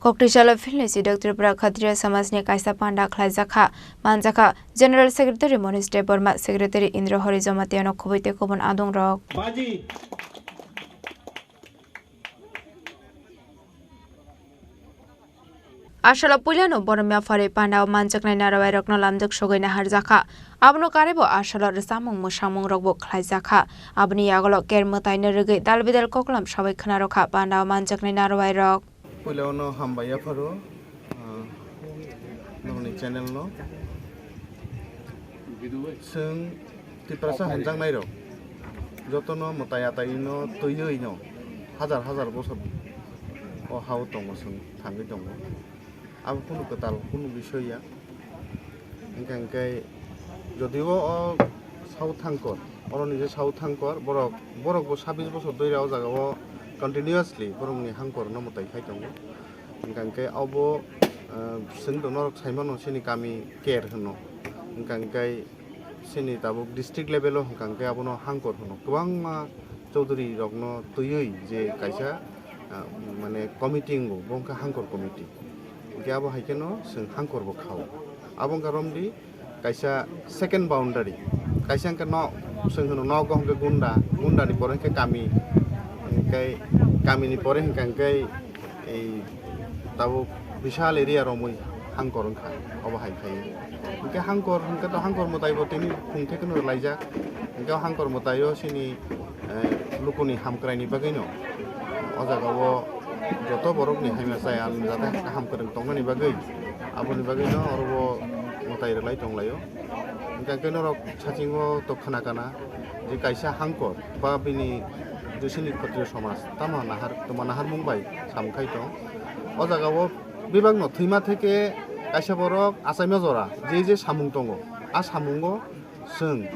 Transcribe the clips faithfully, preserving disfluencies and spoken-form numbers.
Koktwisa Lophinlwi Sidok Tripura Khatriya Samajni kaisa panda khlaijakha, manjakha General Secretary Monish Debbarma, Secretary Indra Hari Jamatia no khubui tei kubun adungrok. Baji. Asalo puilano borom yapharwi pandao manjaknai narwai rokno lamjak sogwi naharjakha. Abono karwibo asalo rwchapmung mwsamung rokbo khlaijakha. Aboni yagulo ker mwtaino rwgwi dal bidal koklam sawi khwnarokha pandao manjaknai narwai rok. Puila ono hambai yapharo, ah, nokni channel no. Chwng Tiprasa hamjaknairok jotono mwtai ataino twiwi no hajar hajar bosor o hao tongo, chwng thangwi tongo. Abo kunu kwtal kunu bisoi ya. Hwnkha hwnkhe jodio o South Hangkor, oroni je South Hangkor, borok, borok bo sabbish bosor dui o jaga o continuously borokni hangkor no mwtai khai tongo. Hwnkha hwnkhe abo, ah, chwng to norok sai mano chini kami ker hwno. Hwnkha hwnkhe chini tabuk district level o hwnkha hwnkhe abono hangkor hwno. Kwbangma Chaudhary rokno twiwi je kaisa, ah, mane committee wngo, bo wngkha hangkor committee. Hwnkhe abo hai kheno chwng hangkor bo khao. Abo wngkha romdi kaisa second boundary. Kaisa hwnkhe no, chwng hwno nogo hwnkhe gunda, gundani pore hwnkhe kami, hwnkhe kamini pore hwnkha hwnkhe ei tabuk bishal area romwi hangkor wngkha, obo hai khai. Hwnkhe hangkor, hwnkhe to hangkor mwtai bo tini phung thekeno rwlaijak. Hwnkhe o hangkor mwtai o chini, eh, lukuni hamkraini bagwino o jaga o joto borokni hamya chaya jate kaham kwrwng tongnani bagwi, aboni bagwino oro o mwtai rwlai tonglaio. Hwnkhe norok sachingo to khna kana je kaisa hangkor ba bini je chini Khatriya somaj tamo nahar, tongma naharmung bai samung khai tong. O jaga o bebak no thwima theke kaisa borok achaima jora je je samung tongo, a samungo chwng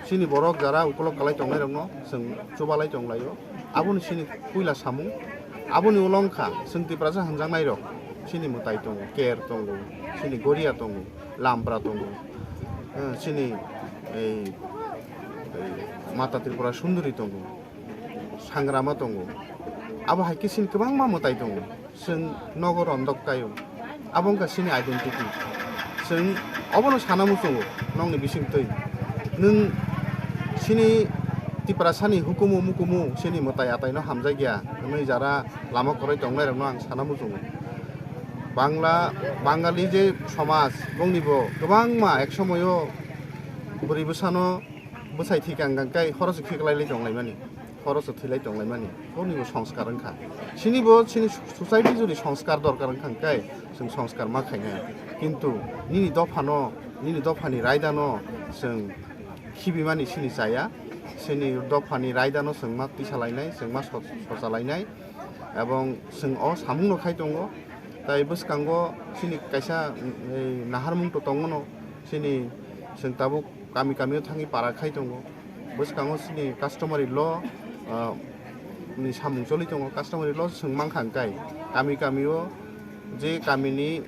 chini borok jara ukolok kwlai tongnairokno chwng chubalai tonglaio. Aboni chini puila samung. Aboni ulo wngkha chwng Tiprasa hamjaknairok, chini mwtai tongo, ker tongo, chini goria tongo, lampra tongo, eh, chini ei, ei Mata Tripura Sunduri tongo, Sangrama tongo. Abo hai khe chini kwbangma mwtai tongo. Chwng nogo rondok kaio. Abo wngkha chini identity. Chwng obono sana muchungo nokni bisingtwi. Nwng chini Tiprasani hukumu mukumu chini mwtai ataino hamjakya hwnwi jara lama kwrwi tongnairokno ang sana muchungo. Bangla, Bangali je somaj, bongnibo kwbangma ek somoyo bwrwi bwsano bwsai thwikha hwnkha khe khoroksa khiklai lai tonglaimani. Khoroksa thwilai tonglaimani, bonibo songskar wngkha. Chinibo chini society jodi songskar dorkar wngkha hwnkhe chwng songskar ma khainai. Kintu nini dophano, nini dophani raidano chwng khibimani chini chaya. Chini dophani raidano chwng ma tisa lainai, chwng ma so-, socha lainai. Ebong chwng o samungno khai tongo. Tai bwskango chini kaisa, mm, ei naharmung to tongo no, chini chwng tabuk kami kami o thangwi para khai tongo. Bwskango chini customary law, ah, ni samung choli tongo. Customary law chwng mankha hwnkhe kami kami o je kami ni,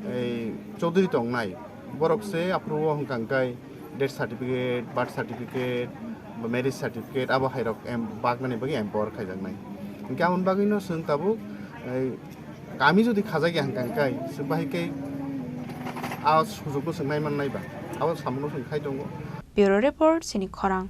ei, chaudhary tongnai, borok se aphuru o hwnkha hwnkhe death certificate, birth certificate, ba marriage certificate abo hai rok em-, baknani bagwi empower khaijaknai. Hwnkhe aboni bagwi no chwng tabuk, ei, kami jodi khajak ya hwnkha hwnkhe chwng bahai khe a sujukno chwng nai mannai ba, abo samungno chwng khai tongo. Bureau Report, Chini Khorang.